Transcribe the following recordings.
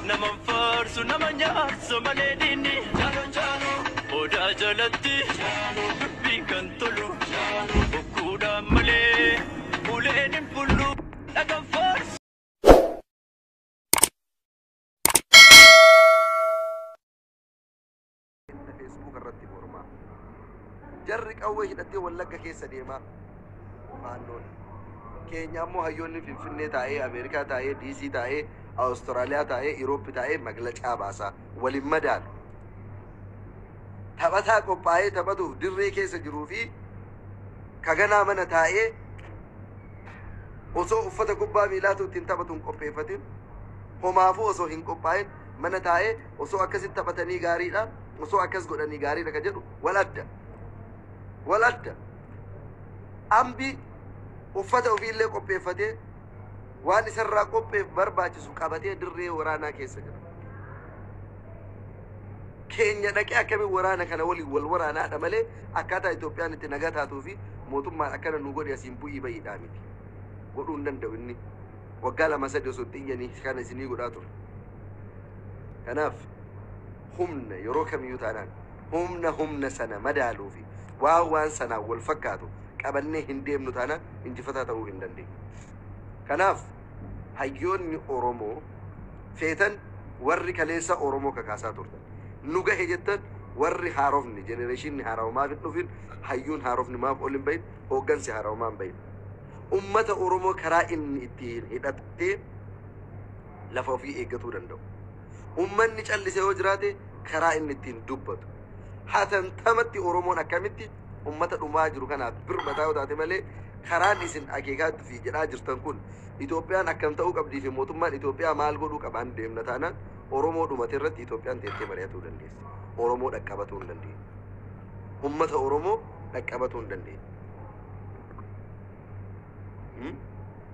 Nama faarsu nama nyaarsu malee diinni odaa jalatti dubbiin kan tolu bokkuudhaan malee uleen hin bullu dhagan faarsu. Facebook irratti mormaa. Jarri qawwee hidhattee Wallagga keessa deemaa. Faannoon. Keenya ammoo hayyoonni Finfinnee taa'ee, Ameerikaa taa'ee, DC taa'ee, Awustiraaliyaa taa'ee, Iroopi taa'ee maglacaa baasaa. Waliin madaalu. Taphataa qophaa'ee taphatuuf dirree keessa jiruu fi kaganaa mana taa'ee osoo uffata kubbaa miilaatu ittiin taphatu hin qopheeffatin, homaafuu osoo hin qophaa'in mana taa'ee osoo akkasitti taphatanii gaariidha, osoo akkas godhanii gaariidha ka jedhu wal adda. Wal adda. Ambi uffata ofiillee qopheeffatee waan isarraa qopheef barbaachisu qabatee dirree waraanaa keessa jira. Keenya dhaqee akkamiin waraana kana waliin wal waraanaadha malee akkaataa Itoophiyaan itti nagaa taatuu fi mootummaan akkana nu godhe asiin bu'ii bahiidhaa miti. Godhuu hin danda'u inni. Waggaa lama sadi osoo itti iyyanii kana isinii godhaa ture. Kanaaf humna yeroo kamiyyuu taanaan humna humna sana madaaluu fi waan waan sanaan wal fakkaatu qabannee hin deemnu taanaan injifataa ta'uu hin dandeenyu. Kanaaf hayyoonni Oromoo feetan warri kaleessa Oromoo kakaasaa turtan. Nu gahe jettan warri haarofni jenereeshinni haarawa maaf hin dhufin, hayyuun haarofni maaf ol hin bahin, hooggansi haarawa maaf hin bahin. Ummata Oromoo karaa inni ittiin hidhatee lafa ofii eeggatuu danda'u. Ummanni callise yoo jiraate karaa inni ittiin dubbatu. Hatantamatti Oromoon akkamitti ummata dhumaa jiru kanaaf birmataa yoo taate malee karaan isin akeekaa fi jedhaa jirtan kun Itoophiyaan akkam ta'uu qabdii fi mootummaan Itoophiyaa maal godhuu qabaan deemna taanaan Oromoo dhumate irratti Itoophiyaan teettee mari'atuu dandeessi. Oromoo dhaqqabatuu hin dandeenye. Ummata Oromoo dhaqqabatuu hin dandeenye.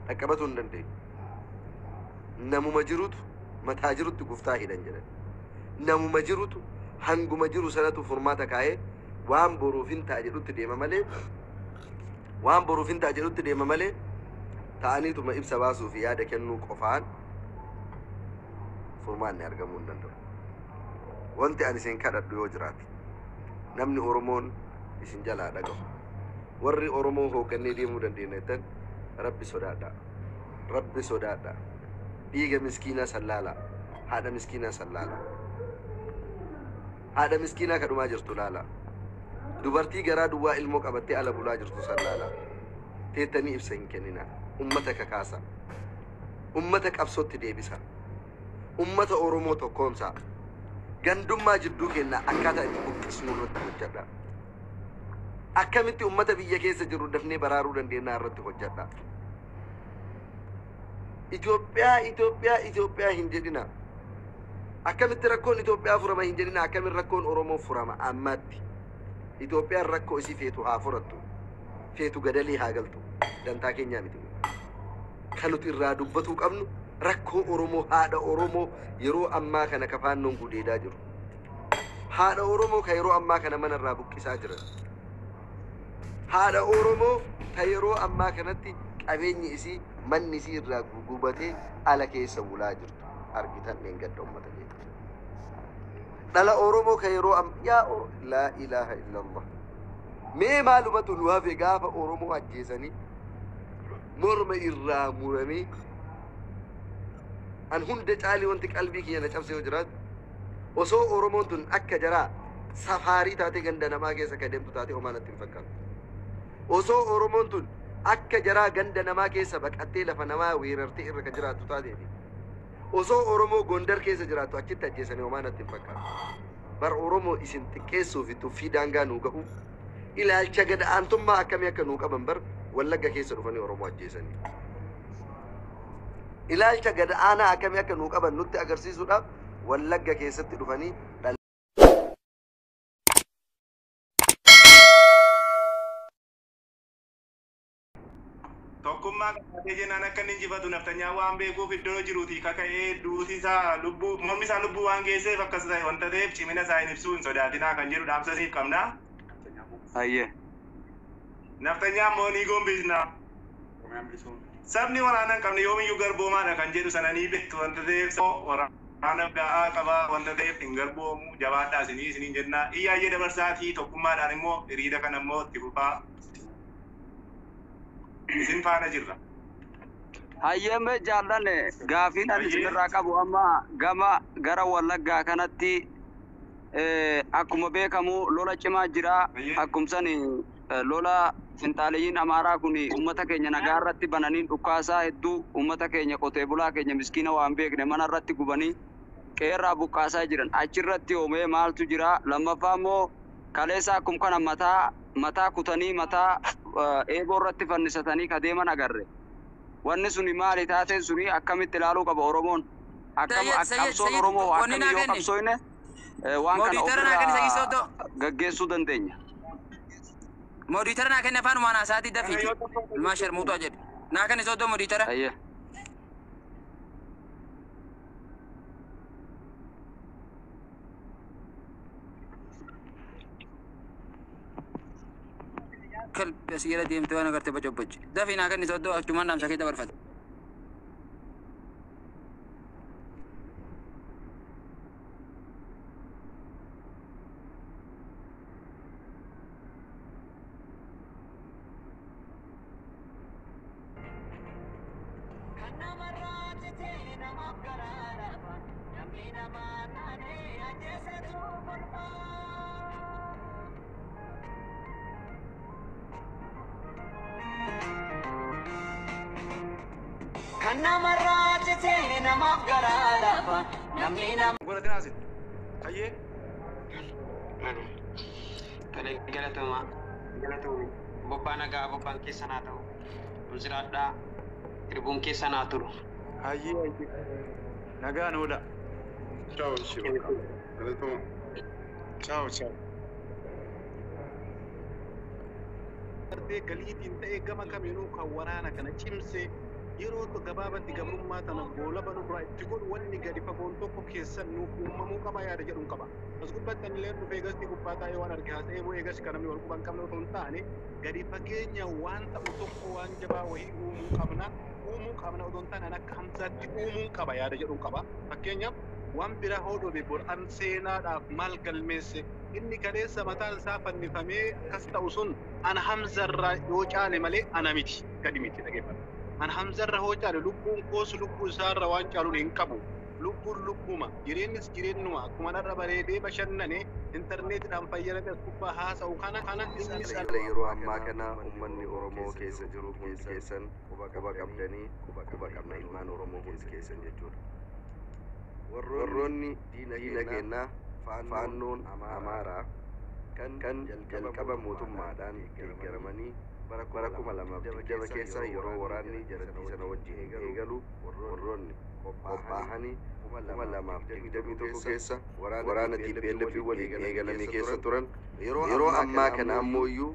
Dhaqqabatuu hin dandeenye. Namuma jirutu mataa jirutti guftaa hidhan jedhan. Namuma jirutu hanguma jiru sanatu furmaata kaa'ee waan boruuf hin ta'a jedhutti deema malee waan boruuf hin ta'a jedhutti deema malee ta'aniituma ibsa baasuu fi yaada kennuu qofaan furmaanni argamuu hin danda'u. Wanti ani isin kadhadhu yoo jiraate namni Oromoon isin jalaa dhaga'u. Warri Oromoo hooggannee deemuu dandeenya jettan Rabbi sodaadhaa. Rabbi sodaadhaa. Dhiiga miskiinaa sallaalaa. Haadha miskiinaa sallaalaa. Haadha miskiinaa kadhumaa jirtu laalaa. Dubartii garaa duwwaa ilmoo qabattee ala bulaa jirtu sallaalaa. Teettanii ibsa hin kenninaa. Ummata kakaasaa. Ummata qabsootti deebisaa. Ummata Oromoo tokkoomsaa. Gandummaa jidduu keenna akkaataa itti buqqisnu irratti hojjedhaa. Akkamitti ummata biyya keessa jiru dafnee baraaruu dandeenyaa irratti hojjedhaa. Itoophiyaa Itoophiyaa Itoophiyaa hin jedhina. Akkamitti rakkoon Itoophiyaa furama hin jedhina. Akkamiin rakkoon Oromoo furama ammaatti. Itoophiyaan rakkoo isii feetu haa furattu. Feetu gadalii haa galtu. Dantaa keenyaa miti. Kan nuti irraa dubbatuu qabnu rakkoo Oromoo haadha Oromoo yeroo ammaa kana ka faannoon gudeedaa jiru. Haadha Oromoo ka yeroo ammaa kana mana irraa buqqisaa jiran. Haadha Oromoo ta yeroo ammaa kanatti qabeenyi isii manni isii irraa gugubatee ala keessa bulaa jirtu argitan dheengadda ummata keenya. Dhala Oromoo ka yeroo am yaa laa ilaaha illallah. Mee maalumatu nu hafe gaafa Oromoo ajjeesanii morma irraa muramee an hunda caalii wanti qalbii kiyya na cabse yoo jiraatu osoo Oromoon tun akka jaraa safaarii taatee ganda namaa keessa ka deemtu taatee homaa natti hin fakkaatu. Osoo Oromoon tun akka jaraa ganda namaa keessa baqattee lafa namaa weerartee irra ka jiraattu taateeti. Osoo Oromoo Gondar keessa jiraattu achitti ajjeesanii homaa natti hin fakkaatu. Bar Oromoo isin xiqqeessuu fi tuffii daangaa nuu gahu ilaalcha gad aantummaa akkamii akka nuu qaban bar Wallagga keessa dhufanii Oromoo ajjeesanii. Ilaalcha gad aanaa akkamii akka nuu qaban nutti agarsiisuudhaaf Wallagga keessatti dhufanii Tokkummaa qabaatee jennaan akka inni injifatu naftanyaa waan beekuuf iddoo jiruutii kaka'ee duuti isaa lubbuu mormi isaa lubbuu waan geesseef akkas ta'e wanta ta'eef cimina isaa hin ibsuu hin sodaatinaa kan jedhu dhaamsa siif qabna. Hayyee. Naftanyaa immoo ni gombisna. Sabni waraana hin qabne yoomiyyuu garboomaadha kan jedhu sana ni beektu wanta ta'eef waraana ga'aa qabaa wanta ta'eef hin garboomu jabaadhaa isinii isiniin jenna. Iyyaayyee dabarsaatii tokkummaadhaan immoo hiriira kana immoo itti fufaa isin faana jirra. Hayyee jaallanne gaafiin ani isinirraa qabu amma gama gara Wallaggaa kanatti akkuma beekamu lola cimaa jira. Akkuma sani lola finxaaliyyiin Amaaraa kun uummata keenya nagaa irratti bananii dhukkaasaa hedduu uummata keenya qotee bulaa keenya miskiina waan beekne mana irratti gubanii qeerraa buqqaasaa jiran. Achirratti oomee maaltu jira? Lammaffaa immoo kaleessa akkuma kana mataa kutanii mataa eeboo irratti fannisatanii ka deeman agarre. Wanni suni maali taateen suni akkamitti ilaaluu qaba Oromoon? Akkam qabsoon Oromoo akkamii yoo qabsooyne waan kana ofirraa gaggeessuu dandeenya. Moditara naa kenni afaan waan haasaatii dafiiti. Ilmaa sharmuutaa jedhu. Naa kenni soddoo moditara. Ayyee. Kalbi asii jala deemtee waan agartee bocobboci. Dafii naa kenni soddoo achumaan dhaamsa kee dabarfate. Tole galatoomaa galatoomi bobbaa nagaa bobbaan keessan haa ta'u jiraadhaa hirbuun keessan haa turu. Hayyee hayyee nagaan oola. Ciao Shiva. Galatoomaa. Ciao ciao. Gartee galiitiin ta'ee gama kamiinuu kan waraana kana cimsee yeroo gabaabatti gabrummaa tana goolaba nurraa itti godhu wanni gadi fagoon tokko keessan nuuf uumamuu qaba yaada jedhuun qaba. As gubbaatti anillee dhufee gasti gubbaa taa'ee waan arge haasa'ee moo eegas kan namni wal quban qabne otoo hin taane gadi fageenya waan ta'u tokko waan jabaa wayii uumuu qabna. Uumuu qabna otoo hin taane an akka Hamzaatti uumuun qaba yaada jedhuun qaba. Fakkeenyaaf waan bira hodhome bor'an seenaadhaaf maal galmeesse inni kaleessa mataan isaa fannifamee akkas ta'u sun ana Hamzarraa yoo caale malee ana miti gadi miti dhageeffadha. An Hamzarra hoo caale lubbuun koos lubbuu isaarra waan caaluun hin qabu. Lubbuun lubbuma jireenyis jireenyuma akkuma narra bareedee bashannane intarneetiidhaan fayyadame as gubbaa haasa'u kana kana innis Yeroo ammaa kana uummanni Oromoo keessa jiru hundi keessan quba qabdanii quba qabna ilmaan Oromoo hundi keessan jechuudha. Warroonni diina keenyaa faannoon Amaaraa kan jalqaba mootummaadhaan deeggaramanii bara 2020 keessa yeroo waraanni jarattii sana wajjin eegalu warroonni qophaa'anii 2021 keessa waraana TPLF waliin eegalanii keessa turan yeroo ammaa kana ammoo iyyuu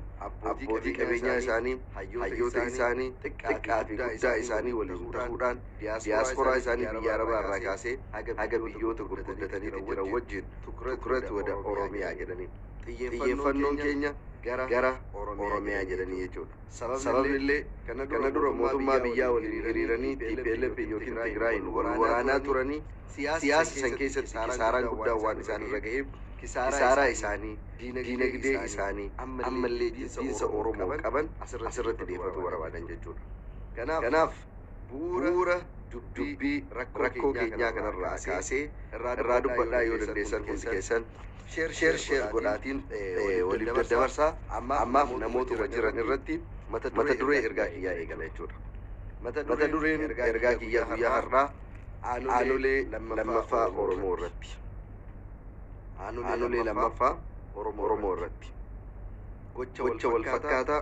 abbootii qabeenyaa isaanii hayyoota isaanii xiqqaa fi guddaa isaanii waliin ta'uudhaan diyaasporaa isaanii biyya arabaa irraa kaasee haga biyyoota gurguddataniitti jiran wajjin tukurat wada Oromiyaa jedhanii xiyyeeffannoon keenya gara Oromiyaa jedhanii jechuudha. Sababni illee kana dura mootummaa biyyaa waliin hiriiranii TPLF yookiin Tigraayin wal waraanaa turanii siyaasa san keessatti kisaaraan guddaan waan isaan irra gaheef kisaaraa isaanii diinagdee isaanii ammallee jibbiinsa Oromoo qaban asirratti dhiyeeffachuu barbaadan jechuudha. Kanaaf bu'uura dubbii rakkoo keenyaa kanarraa kaasee irraa dubbadhaa yoo dandeessan hundi keessan sheer sheer godhaatiin waliif daddabarsaa ammaaf namootuma jiran irratti mata duree ergaa kiyyaa eegala jechuudha. Mata dureen ergaa kiyyaa guyyaa har'aa aanolee lammaffaa Oromoo irratti. Aanolee lammaffaa Oromoo irratti. Gocha wal fakkaataa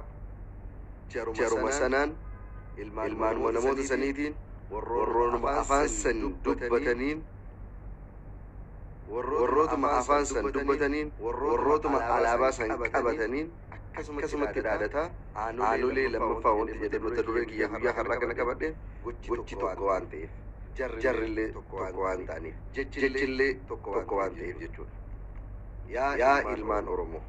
jaruma sanaan ilmaanuma namoota saniitiin warroonuma afaan san dubbataniin warrootuma afaan san dubbataniin warrootuma alaabaa san qabataniin akkasumatti dhaadataa aanolee lammaffaa wanti jedhe mata duree kiyya guyyaa har'aa kana qabadhe gochi tokko waan ta'eef jarrillee tokko waan ta'aniif jechillee tokko waan ta'eef jechuudha. Yaa ilmaan Oromoo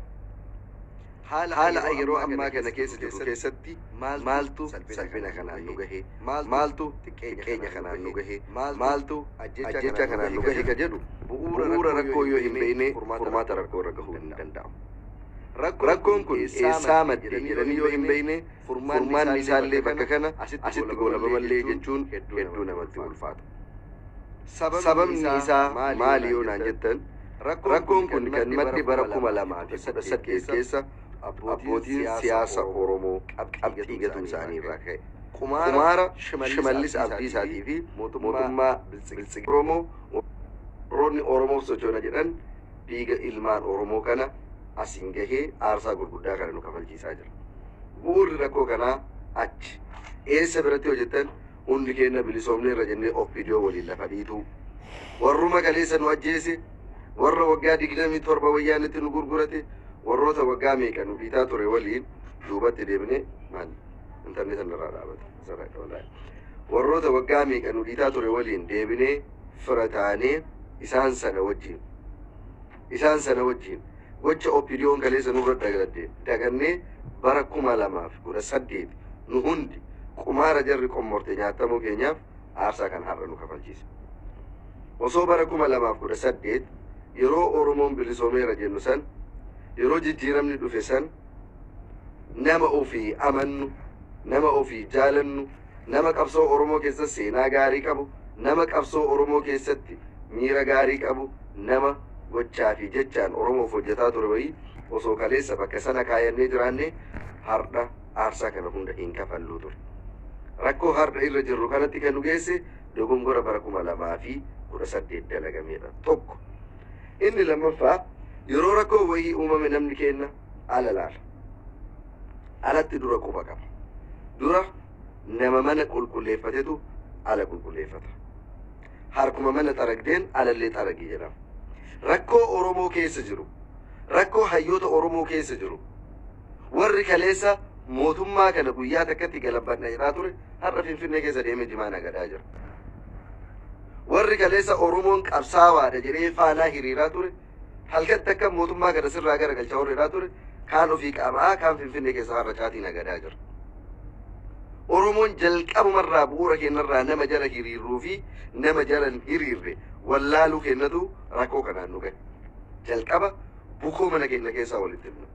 Haala yeroo ammaa kana keessa jirru keessatti maaltu salphina kanaan nu gahe, maaltu xiqqeenya kanaan nu gahe, maaltu ajjecha kanaan nu gahe ka jedhu bu'uura rakkoo yoo hin beekne furmaata rakkoo irra gahuu hin danda'amu. Rakkoon kun eessaa madde jedhanii yoo hin beekne furmaanni isaallee bakka kana asitti goolabamallee jechuun hedduu namatti ulfaata. Sababni isaa maali yoo naan jettan, rakkoon kun kan madde bara 2018 keessa abbootiin siyaasa Oromoo qabxii gatuu isaanii irraa ka'e. Kumaara Shimallis Abdiisaatii fi mootummaa Biltsiginnaa Oromoo warroonni Oromoof sochoona jedhan dhiiga ilmaan Oromoo kana asiin gahee aarsaa gurguddaa kana nu kafalchiisaa jira. Bu'uurri rakkoo kanaa achi. Eessa biratti hojjetan hundi keenya bilisoomne irra jennee OPDO waliin lafa dhiituu. Warruma kaleessa nu ajjeese, warra waggaa 27 wayyaanitti nu gurgurate, warroota waggaa meeqa nu biitaa ture waliin duubatti deebine maali? Intarneet irraa dhaabate. Warroota waggaa meeqa nu biitaa ture waliin deebinee fira taanee isaan sana wajjin. Isaan sana wajjin gocha OPDO'n kaleessa nurra dagannee bara 2018 nu hundi qumaara jarri qommorte nyaatamuu keenyaaf aarsaa kan har'a nu kafalchiise. Osoo bara 2018 yeroo Oromoon bilisoomeera jennu san, yeroo jijjiiramni dhufe san, nama ofii amannu, nama ofii jaalannu, nama qabsoo Oromoo keessatti seenaa gaarii qabu, nama qabsoo Oromoo keessatti miira gaarii qabu, nama gochaa fi jechaan Oromoof hojjetaa ture wayii osoo kaleessa bakka sana kaayannee jiraanne har'a aarsaa kana hunda hin kafalluu ture. Rakkoo har'a irra jirru kanatti kan nu geesse dogongora bara 2018 dalagameedha. Tokko. Inni lammaffaa yeroo rakkoo wayii uumame namni kenna ala laala. Alatti dura quba qaba. Dura nama mana qulqulleeffatetu ala qulqulleeffata. Harkuma mana xaragdeen alallee xaragi jedhama. Rakkoo Oromoo keessa jiru, rakkoo hayyoota Oromoo keessa jiru, warri kaleessa mootummaa kana guyyaa takkatti galabbannaa jedhaa ture har'a Finfinnee keessa deemee jimaa nagadaa jira. Warri kaleessa Oromoon qabsaawaadha jedhee faanaa hiriiraa ture, halkan takka mootummaa kana sirraa garagalchaa warri ture, kaan ofii qaamaa kaan Finfinnee keessa har'a caatii nagadaa jira. Oromoon jalqabumarraa bu'uura keenyarraa nama jala hiriirruu fi nama jala hin hiriirre wallaaluu kennatu rakkoo kanaan nu gahe. Jalqaba bukoo mana keenya keessaa walitti himna.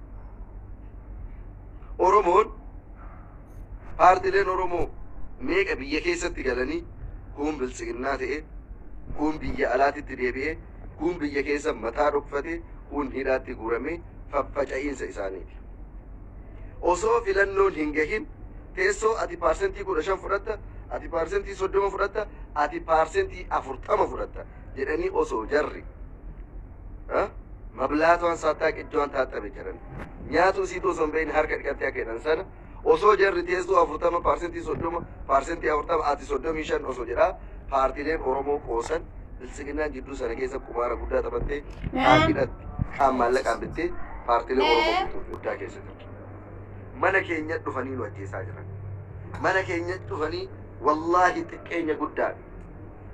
Oromoon paartileen Oromoo meeqa biyya keessatti galanii kuun biltsiginnaa ta'e, kuun biyya alaatitti deebi'ee, kuun biyya keessa mataa dhokfate, kuun hidhaatti guuramee faffaca'iinsa isaaniiti. Osoo filannoon hin gahin teessoo ati 15% fudhatta, ati 30% fudhatta, ati 40% fudhatta jedhanii osoo jarri mablaatuwaan saattaa qijjoon taaxabe jedhan nyaatu isiitu osoo hin beekne harka dhiqattee akka jedhan sana osoo jarri teessoo 40 30% 40% ati 35 osoo jedhaa paartileen Oromoo qoosan biltsiginnaan jidduu sana keessa qumaara guddaa taphattee kaan hidhatti kaan maallaqaan bittee paartilee Oromoo guddaa keessa jirtu. Mana keenya dhufanii nu ajjeesaa jiran. Mana keenya dhufanii wallaahi xiqqeenya guddaadha.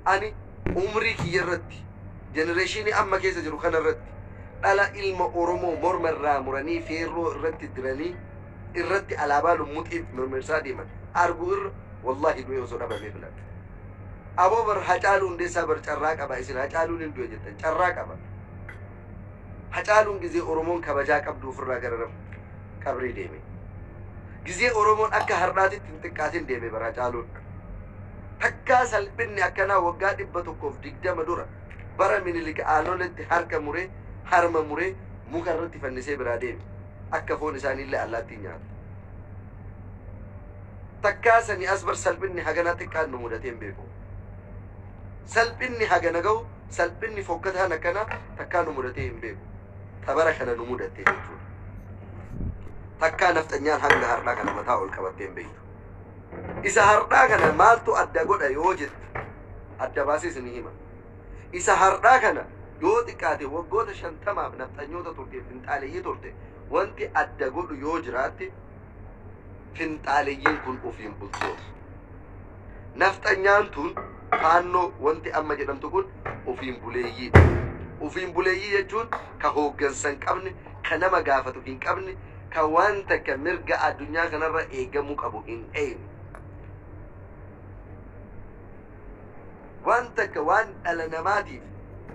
Ani umrii kiyya irratti jenereeshinii amma keessa jiru kana irratti dhala ilma Oromoo morma irraa muranii feerroo irratti diranii irratti alaabaa lummuxiif mirmirsaa deeman arguu irra wallaahi du'ee osoo dhabamee filadha. Aboo bar Hacaaluu Hundeessaa bar carraa qaba isin Hacaaluun hin du'e jettan carraa qaba. Hacaaluun gizee Oromoon kabajaa qabdu ofirraa gara qabrii deeme. Gizee Oromoon akka har'aatitti hin xiqqaatin deeme bara Hacaaluun. Takkaa salphinni akkanaa waggaa 120 dura bara Minilik aanoletti harka muree harma muree muka irratti fannisee biraa deeme. Akka foon isaaniillee allaattii nyaata. Takkaa sanii as bar salphinni haganaa xiqqaan nu mudatee hin beeku. Salphinni hagana gahu salphinni fokkataan akkanaa takkaa nu mudatee hin beeku. Tabara kana nu mudattee jechuudha. Takkaa nafxanyaan hanga har'aa kana mataa ol qabattee hin beektu. Isa har'aa kana maaltu adda godha yoo jette adda baasee isinii hima. Isa har'aa kana yoo xiqqaate waggoota 50 nafxanyoota turte finxaaleeyyii turte wanti adda godhu yoo jiraatte finxaaleeyyiin kun ofiin bultoota. Nafxanyaan tun faannoo wanti amma jedhamtu kun ofiin buleeyyiidha. Ofiin buleeyyii jechuun ka hooggansa hin qabne, ka nama gaafatu hin qabne, Ka waan takka mirga addunyaa kanarra eegamuu qabu hin eegne. Waan takka waan dhala namaatiif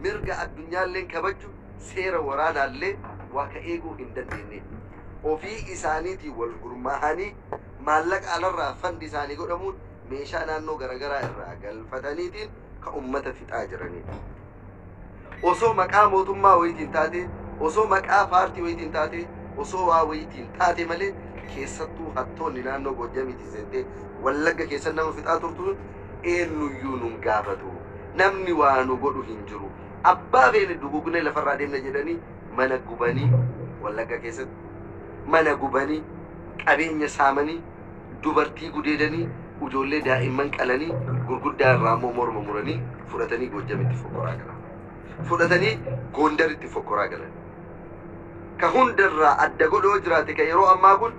mirga addunyaallee kabaju seera waraanaallee waa ka eeguu hin dandeenye. Ofii isaaniitiin wal gurmaahanii maallaqa alarraa fandi isaanii godhamuun meeshaa naannoo garaagaraa irraa galfataniitiin ka ummata fixaa jiranidha. Osoo maqaa mootummaa wayiitiin taate, osoo maqaa paartii wayiitiin taate, osoo waa wayiitiin taate malee keessattuu hattoonni naannoo Goojjamiitii seentee Wallagga keessa nama fixaa turtuun eenyuyyuu nun gaafatu. Namni waa nu godhu hin jiru. Abbaa feene dugugnee lafarraa deemna jedhanii mana gubanii Wallagga keessatti mana gubanii qabeenya saamanii dubartii gudeedanii ijoollee daa'imman qalanii gurguddaa irraa immoo morma muranii fudhatanii Goojjamitti fokkoraa galan. Fudhatanii Gondaritti fokkoraa galan. Ka hundarraa adda godhoo jiraate ka yeroo ammaa kun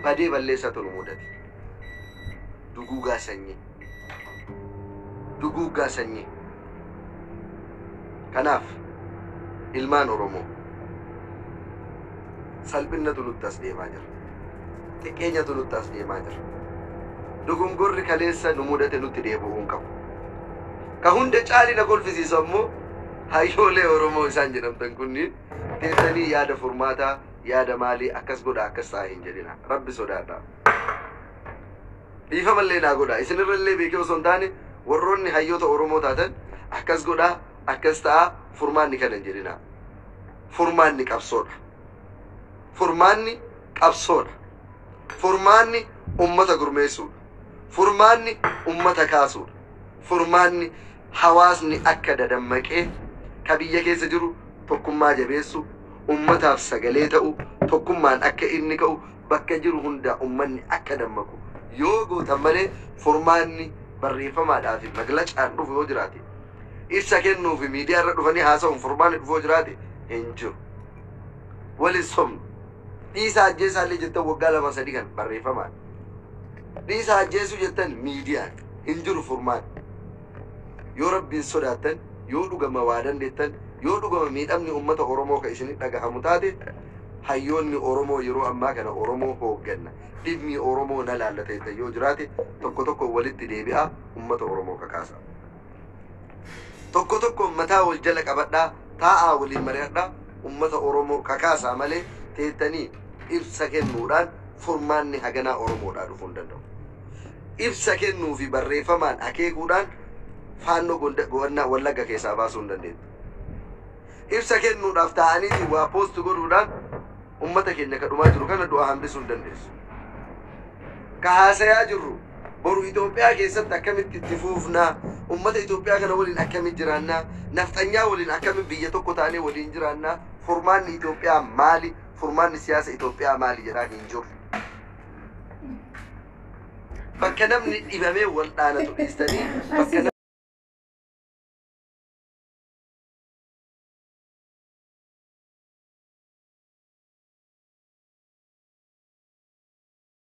badee balleessatu nu mudate. Duguugaa sanyii. Duguugaa sanyii. Kanaaf ilmaan Oromoo salphinnatu nutti as deemaa jira. Xiqqeenyatu nutti as deemaa jira. Dogongorri kaleessa nu mudate nutti deebi'uu hin qabu. Ka hunda caali na kolfisiisu ammoo hayyoolee Oromoo isaan jedhamtan kunniin teessanii yaada furmaataa yaada maalii akkas godha akkas ta'a hin jedhina. Rabbi sodaadha. Dhiifamallee naa godha. Isinirrallee beekee osoo hin taane warroonni hayyoota Oromoo taatan akkas godhaa akkas ta'a furmaanni kana hin jedhina. Furmaanni qabsoodha. Furmaanni qabsoodha. Furmaanni ummata gurmeessuudha. Furmaanni ummata kaasuudha. Furmaanni hawaasni akka dadammaqee ka biyya keessa jiru tokkummaa jabeessu, ummataaf sagalee ta'u, tokkummaan akka inni ka'u, bakka jiru hunda ummanni akka dammaqu yoo gootan malee furmaanni barreeffamaadhaa fi maglacaan dhufu yoo jiraate ibsa kennuu fi miidiyaa irra dhufanii haasa'uun furmaanni dhufu yoo jiraate hin jiru. Walin sobnu. Dhiisaa ajjeesaallee jettan waggaa 2-3 kan barreeffamaan. Dhiisaa ajjeesuu jettan miidiyaan hin jiru furmaanni. Yoo rabbiin sodaattan, yoo dhugama waa dandeettan, yoo dhugama miidhamni uummata Oromoo ka isinit dhagahamu taate hayyoonni Oromoo yeroo ammaa kana Oromoo hoogganna. Dhimmi Oromoo na laallata jettan yoo jiraate tokko tokko walitti deebi'aa uummata Oromoo kakaasa. Tokko tokko mataa wal jala qabadhaa, taa'aa waliin mari'adhaa uummata Oromoo kakaasaa malee teettanii ibsa kennuudhaan furmaanni haganaa Oromoodhaa dhufuu hin danda'u. Ibsa kennuu fi barreeffamaan akeekuudhaan faannoo gowannaa Wallagga keessaa baasuu hin dandeettu. Ibsa kennuudhaaf taa'aniitiin waa poost godhuudhaan uummata keenya ka dhumaa jiru kana du'a hambisuu hin dandeessu. Ka haasayaa jirru boru Itoophiyaa keessatti akkamitti itti fuufnaa, uummata Itoophiyaa kana waliin akkamitti jiraannaa, nafxanyaa waliin akkamitti biyya tokko taanee waliin jiraannaa, furmaanni Itoophiyaa maali, furmaanni siyaasa Itoophiyaa maali jedhaa hin jiru. Bakka namni dhibamee wal dhaanatu dhiistanii bakka